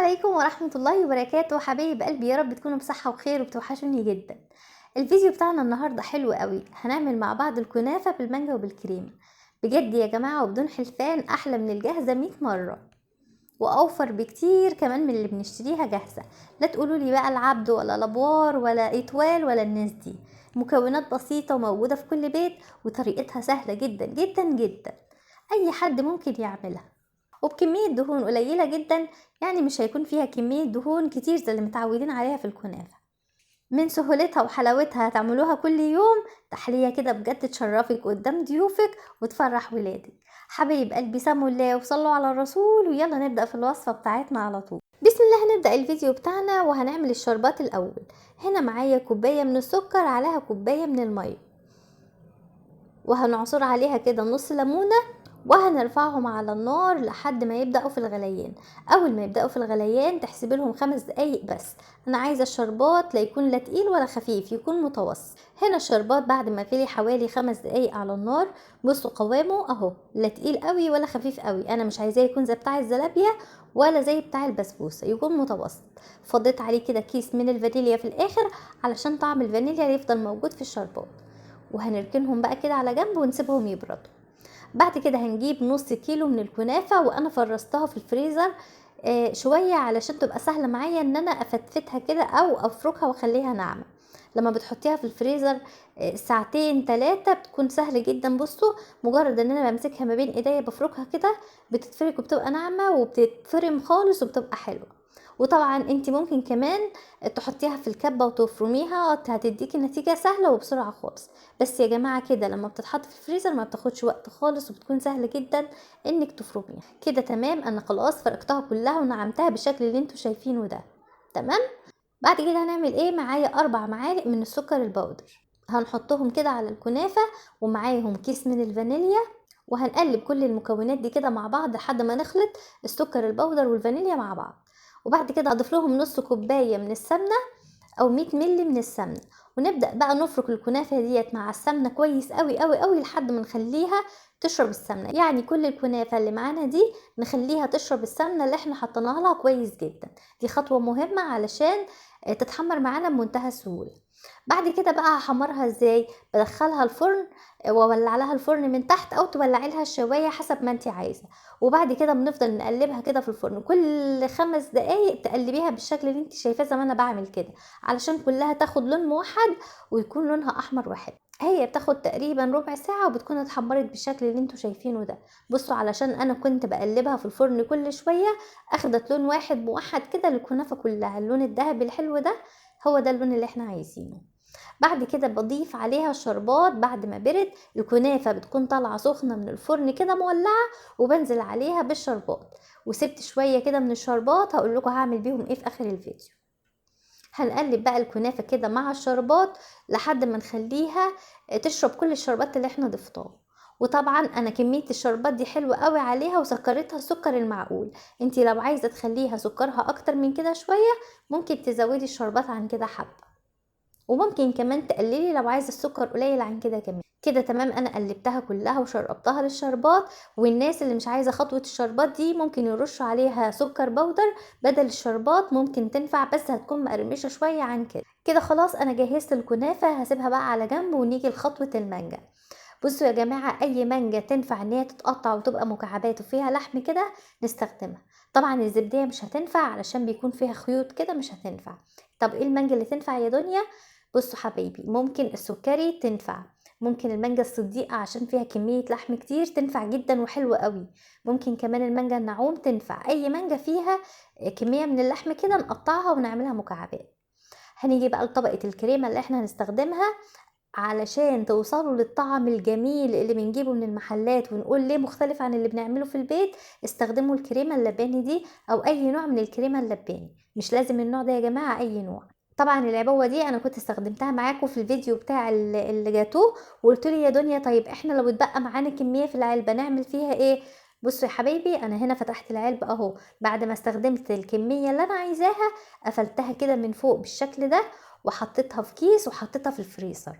عليكم ورحمة الله وبركاته. حبايب قلبي، يا رب تكونوا بصحة وخير وبتوحشوني جدا. الفيديو بتاعنا النهاردة حلو قوي، هنعمل مع بعض الكنافة بالمانجا وبالكريمة. بجد يا جماعة وبدون حلفان أحلى من الجاهزة 100 مرة، وأوفر بكتير كمان من اللي بنشتريها جاهزة. لا تقولوا لي بقى العبد ولا لابوار ولا إتوال ولا الناس دي، مكونات بسيطة وموجودة في كل بيت وطريقتها سهلة جدا جدا جدا، أي حد ممكن يعملها، وبكمية دهون قليلة جدا، يعني مش هيكون فيها كمية دهون كتير زي اللي متعودين عليها في الكنافة. من سهولتها وحلاوتها هتعملوها كل يوم، تحلية كده بجد تشرفك قدام ضيوفك وتفرح ولادك. حبايب قلبي سموا الله وصلوا على الرسول، ويلا نبدأ في الوصفة بتاعتنا على طول. بسم الله. هنبدأ الفيديو بتاعنا وهنعمل الشربات الأول. هنا معايا كوباية من السكر عليها كوباية من المية، وهنعصر عليها كده نص ليمونة، وهنرفعهم على النار لحد ما يبدأوا في الغليان. أول ما يبدأوا في الغليان تحسبي لهم 5 دقايق بس. أنا عايزة الشربات لا يكون لا تقيل ولا خفيف، يكون متوسط. هنا الشربات بعد ما غلي حوالي 5 دقايق على النار، بصوا قوامه أهو، لا تقيل قوي ولا خفيف قوي. أنا مش عايزاه يكون زي بتاع الزلابية ولا زي بتاع البسبوسة، يكون متوسط. فضيت عليه كده كيس من الفانيليا في الآخر علشان طعم الفانيليا يفضل موجود في الشربات. وهنركنهم بقى كده على جنب ونسيبهم يبردوا. بعد كده هنجيب نص كيلو من الكنافة، وانا فرزتها في الفريزر شوية علشان تبقى سهلة معايا ان انا افتفتها كده او افركها واخليها ناعمة. لما بتحطيها في الفريزر ساعتين 3 بتكون سهل جدا. بصوا مجرد ان انا بمسكها ما بين ايديا بفركها كده بتتفرك وبتبقى ناعمة وبتتفرم خالص وبتبقى حلوة. وطبعا انت ممكن كمان تحطيها في الكبة وتفرميها، هتديكي نتيجة سهلة وبسرعة خالص. بس يا جماعة كده لما بتتحط في الفريزر ما بتاخدش وقت خالص، وبتكون سهلة جدا انك تفرميها كده. تمام، انا خلاص فركتها كلها ونعمتها بالشكل اللي انتوا شايفينه ده. تمام. بعد كده هنعمل ايه؟ معايا 4 معالق من السكر البودر، هنحطهم كده على الكنافة، ومعاهم كيس من الفانيليا، وهنقلب كل المكونات دي كده مع بعض لحد ما نخلط السكر البودر والفانيليا مع بعض. وبعد كده اضيف لهم نص كوبايه من السمنه او 100 مللي من السمنه، ونبدا بقى نفرك الكنافه ديت مع السمنه كويس قوي قوي قوي لحد ما نخليها تشرب السمنه. يعني كل الكنافه اللي معانا دي نخليها تشرب السمنه اللي احنا حطيناها لها كويس جدا. دي خطوه مهمه علشان تتحمر معانا بمنتهى السهوله. بعد كده بقى هحمرها ازاي؟ بدخلها الفرن واولع لها الفرن من تحت، او تولعي لها الشوايه حسب ما انت عايزه. وبعد كده بنفضل نقلبها كده في الفرن كل 5 دقايق، تقلبيها بالشكل اللي انت شايفاه زي ما انا بعمل كده، علشان كلها تاخد لون موحد ويكون لونها احمر واحد. هي بتاخد تقريبا ربع ساعه وبتكون اتحمرت بالشكل اللي انتوا شايفينه ده. بصوا علشان انا كنت بقلبها في الفرن كل شويه اخدت لون واحد موحد كده للكنافه كلها، اللون الذهبي الحلو ده هو ده اللون اللي احنا عايزينه. بعد كده بضيف عليها الشربات بعد ما برد. الكنافة بتكون طالعة سخنة من الفرن كده مولعة، وبنزل عليها بالشربات. وسبت شوية كده من الشربات، هقول لكم هعمل بيهم ايه في اخر الفيديو. هنقلب بقى الكنافة كده مع الشربات لحد ما نخليها تشرب كل الشربات اللي احنا ضفتها. وطبعا انا كمية الشربات دي حلوة قوي عليها، وسكرتها السكر المعقول. انتي لو عايزة تخليها سكرها اكتر من كده شوية ممكن تزودي الشربات عن كده حبة، وممكن كمان تقللي لو عايزة السكر قليل عن كده كمان. كده تمام، انا قلبتها كلها وشربتها للشربات. والناس اللي مش عايزة خطوة الشربات دي ممكن يرشوا عليها سكر بودر بدل الشربات، ممكن تنفع بس هتكون مقرمشة شوية عن كده. كده خلاص انا جهزت الكنافة، هسيبها بقى على جنب ونيجي لخطوة المانجا. بصوا يا جماعة، اي مانجا تنفع ان هي تتقطع وتبقى مكعبات وفيها لحم كده نستخدمها. طبعا الزبدية مش هتنفع علشان بيكون فيها خيوط كده، مش هتنفع. طب ايه المانجا اللي تنفع يا دنيا؟ بصوا حبايبي، ممكن السكري تنفع، ممكن المانجا الصديقة عشان فيها كمية لحم كتير تنفع جدا وحلوة قوي، ممكن كمان المانجا النعوم تنفع. اي مانجا فيها كمية من اللحم كده نقطعها ونعملها مكعبات. هنيجي بقى لطبقة الكريمة اللي احنا هنستخدمها علشان توصلوا للطعم الجميل اللي بنجيبه من المحلات ونقول ليه مختلف عن اللي بنعمله في البيت. استخدموا الكريمة اللباني دي او اي نوع من الكريمة اللباني، مش لازم النوع ده يا جماعة، اي نوع. طبعا العبوة دي انا كنت استخدمتها معاكم في الفيديو بتاع الجاتو، وقلت لي يا دنيا طيب احنا لو اتبقى معانا كمية في العلبة نعمل فيها ايه؟ بصوا يا حبايبي، انا هنا فتحت العلبة اهو، بعد ما استخدمت الكمية اللي انا عايزاها قفلتها كده من فوق بالشكل ده، وحطيتها في كيس وحطيتها في الفريزر.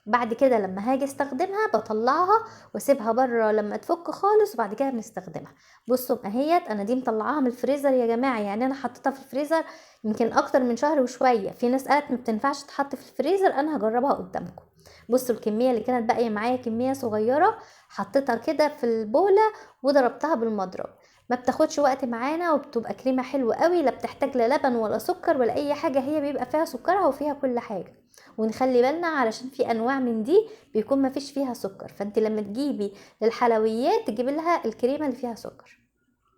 بعد كده لما هاجي استخدمها بطلعها واسيبها بره لما تفك خالص، وبعد كده بنستخدمها. بصوا اهيت، انا دي مطلعاها من الفريزر يا جماعة، يعني انا حطيتها في الفريزر يمكن اكتر من شهر وشوية. في ناس قالت ما بتنفعش تتحط في الفريزر، انا هجربها قدامكم. بصوا الكمية اللي كانت باقية معايا كمية صغيرة، حطيتها كده في البوله وضربتها بالمضرب. ما بتاخدش وقت معانا وبتبقى كريمة حلوة قوي، لا بتحتاج لا لبن ولا سكر ولا اي حاجة، هي بيبقى فيها سكرها وفيها كل حاجة. ونخلي بالنا علشان في انواع من دي بيكون ما فيش فيها سكر، فانت لما تجيبي للحلويات تجيبي لها الكريمة اللي فيها سكر.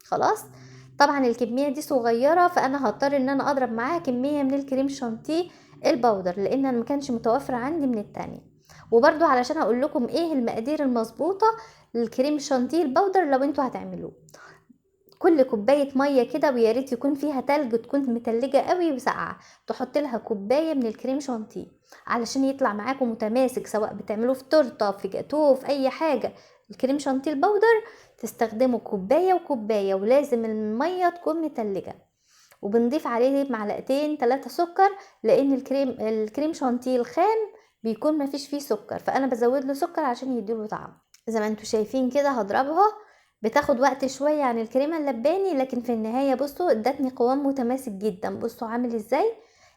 خلاص، طبعا الكمية دي صغيرة، فانا هضطر ان انا اضرب معاها كمية من الكريم شانتيه البودر، لان انا ما كانش متوفر عندي من التانية. وبرده علشان اقول لكم ايه المقادير المظبوطه للكريم شانتيه البودر لو انتوا هتعملوه، كل كوباية مية كده، ويا ريت يكون فيها تلج، تكون متلجه قوي وساقعه، تحط لها كوباية من الكريم شانتيه علشان يطلع معاكم متماسك، سواء بتعملوه في تورته، في جاتوه، في اي حاجة. الكريم شانتيه البودر تستخدموا كوباية وكوبايه، ولازم المية تكون متلجه. وبنضيف عليه معلقتين 3 سكر، لان الكريم شانتيه الخام بيكون مفيش فيه سكر، فانا بزود له سكر عشان يديله طعم. زي ما انتوا شايفين كده هضربها، بتاخد وقت شوية عن الكريمة اللباني، لكن في النهاية بصوا ادتني قوام متماسك جدا. بصوا عامل ازاي.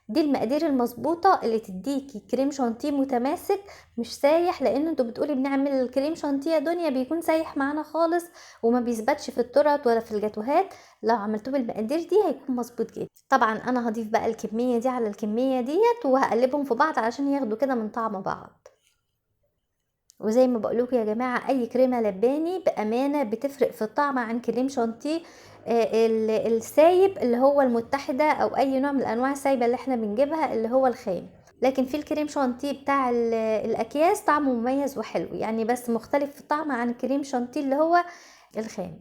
دي المقادير المظبوطه اللي تديكي كريم شانتيه متماسك مش سايح، لان انتوا بتقولي بنعمل الكريم شانتيه دنيا بيكون سايح معانا خالص وما بيثبتش في التورت ولا في الجاتوهات. لو عملتوه بالمقادير دي هيكون مظبوط جدا. طبعا انا هضيف بقى الكمية دي على الكمية ديت وهقلبهم في بعض علشان ياخدوا كده من طعم بعض. وزي ما بقولكم يا جماعة، اي كريمة لباني بامانه بتفرق في الطعم عن كريم شانتيه السايب اللي هو المتحدة، او اي نوع من الانواع السايبه اللي احنا بنجيبها اللي هو الخام. لكن في الكريم شانتيه بتاع الاكياس طعمه مميز وحلو يعني، بس مختلف في الطعم عن الكريم شانتيه اللي هو الخام.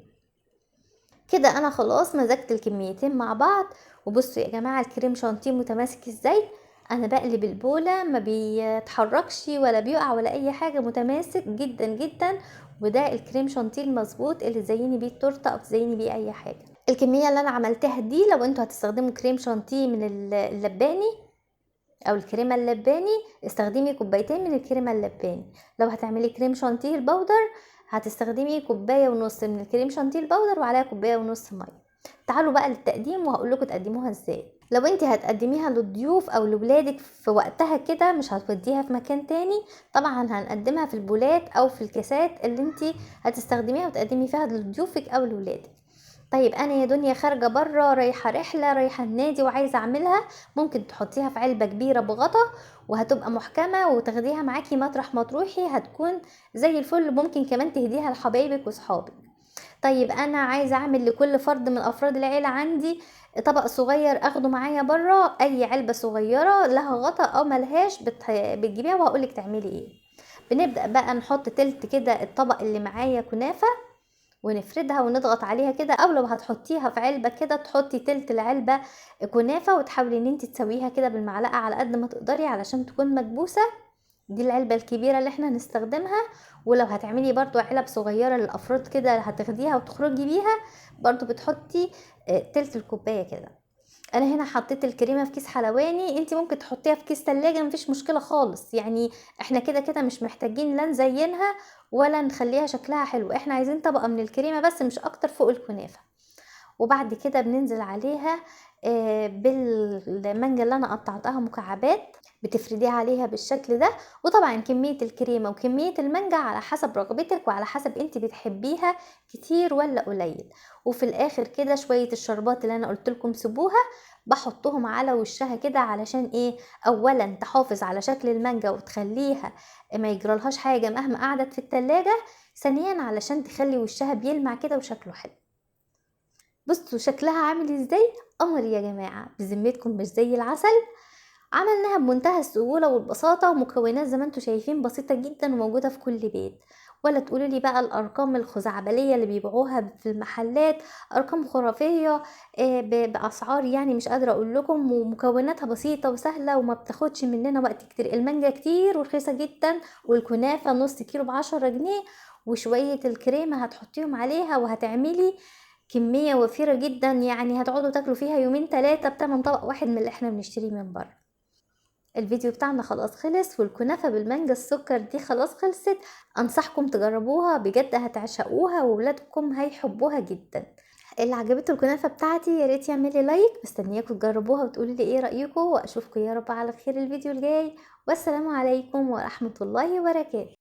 كده انا خلاص مزجت الكميتين مع بعض. وبصوا يا جماعة الكريم شانتيه متماسك ازاي، انا بقلب البوله ما بيتحركش ولا بيقع ولا اي حاجة، متماسك جدا جدا. وده الكريم شانتيه المظبوط اللي تزيني بيه التورتة او تزيني بيه اي حاجة. الكمية اللي انا عملتها دي لو انتوا هتستخدموا كريم شانتيه من اللباني او الكريمة اللباني، استخدمي كوبايتين من الكريمة اللباني. لو هتعملي كريم شانتيه البودر هتستخدمي كوباية ونص من الكريم شانتيه البودر وعليها كوباية ونص مية. تعالوا بقى للتقديم وهقول لكم تقدموها ازاي. لو انت هتقدميها للضيوف او لولادك في وقتها كده، مش هتوديها في مكان تاني، طبعا هنقدمها في البولات او في الكاسات اللي انت هتستخدميها وتقدمي فيها لضيوفك او لولادك. طيب انا يا دنيا خارجه بره، رايحة رحله، رايحة النادي وعايزه اعملها، ممكن تحطيها في علبة كبيرة بغطا وهتبقى محكمة وتاخديها معاكي مطرح ما تروحي، هتكون زي الفل. ممكن كمان تهديها لحبايبك وصحابك. طيب انا عايزه اعمل لكل فرد من افراد العيلة عندي طبق صغير اخده معايا بره، اي علبة صغيرة لها غطا او ملهاش بتجيبيها وهقولك تعملي ايه. بنبدا بقى نحط تلت كده الطبق اللي معايا كنافه ونفردها ونضغط عليها كده، او لو هتحطيها في علبة كده تحطي تلت العلبة كنافه وتحاولي ان انت تسويها كده بالمعلقه على قد ما تقدري علشان تكون مكبوسه. دي العلبة الكبيرة اللي احنا هنستخدمها. ولو هتعملي برضو علب صغيرة للافراد كده هتاخديها وتخرجي بيها، برضو بتحطي تلت الكوباية كده. انا هنا حطيت الكريمة في كيس حلواني، انتي ممكن تحطيها في كيس تلاجة مفيش مشكلة خالص، يعني احنا كده كده مش محتاجين لا نزينها ولا نخليها شكلها حلو، احنا عايزين طبقه من الكريمة بس مش اكتر فوق الكنافه. وبعد كده بننزل عليها بالمانجا اللي انا قطعتها مكعبات، بتفرديها عليها بالشكل ده. وطبعا كمية الكريمة وكمية المانجا على حسب رغبتك وعلى حسب انت بتحبيها كتير ولا قليل. وفي الاخر كده شوية الشربات اللي انا قلت لكم سيبوها بحطهم على وشها كده، علشان ايه؟ اولا تحافظ على شكل المانجا وتخليها ما يجرالهاش حاجة مهما قعدت في التلاجة، ثانيا علشان تخلي وشها بيلمع كده وشكله حلو. بصوا شكلها عامل ازاي، قمر يا جماعة، بذمتكم مش زي العسل؟ عملناها بمنتهى السهولة والبساطة، ومكونات زي ما انتم شايفين بسيطة جدا وموجودة في كل بيت. ولا تقولوا لي بقى الارقام الخزعبلية اللي بيبيعوها في المحلات، ارقام خرافية باسعار يعني مش قادرة اقول لكم، ومكوناتها بسيطة وسهلة وما بتاخدش مننا وقت كتير. المانجا كتير ورخيصة جدا، والكنافة نص كيلو ب10 جنيه، وشوية الكريمة هتحطيهم عليها وهتعملي كمية وفيرة جدا، يعني هتقعدوا تاكلوا فيها يومين 3 بتمن طبق واحد من اللي احنا بنشتريه من بره. الفيديو بتاعنا خلاص خلص، والكنافة بالمانجا السكر دي خلاص خلصت. انصحكم تجربوها بجد، هتعشقوها وولادكم هيحبوها جدا. اللي عجبته الكنافة بتاعتي يا ريت يعمل لي like، مستنياكم تجربوها وتقولوا لي ايه رأيكم، واشوفكم يا رب على خير الفيديو الجاي. والسلام عليكم ورحمة الله وبركاته.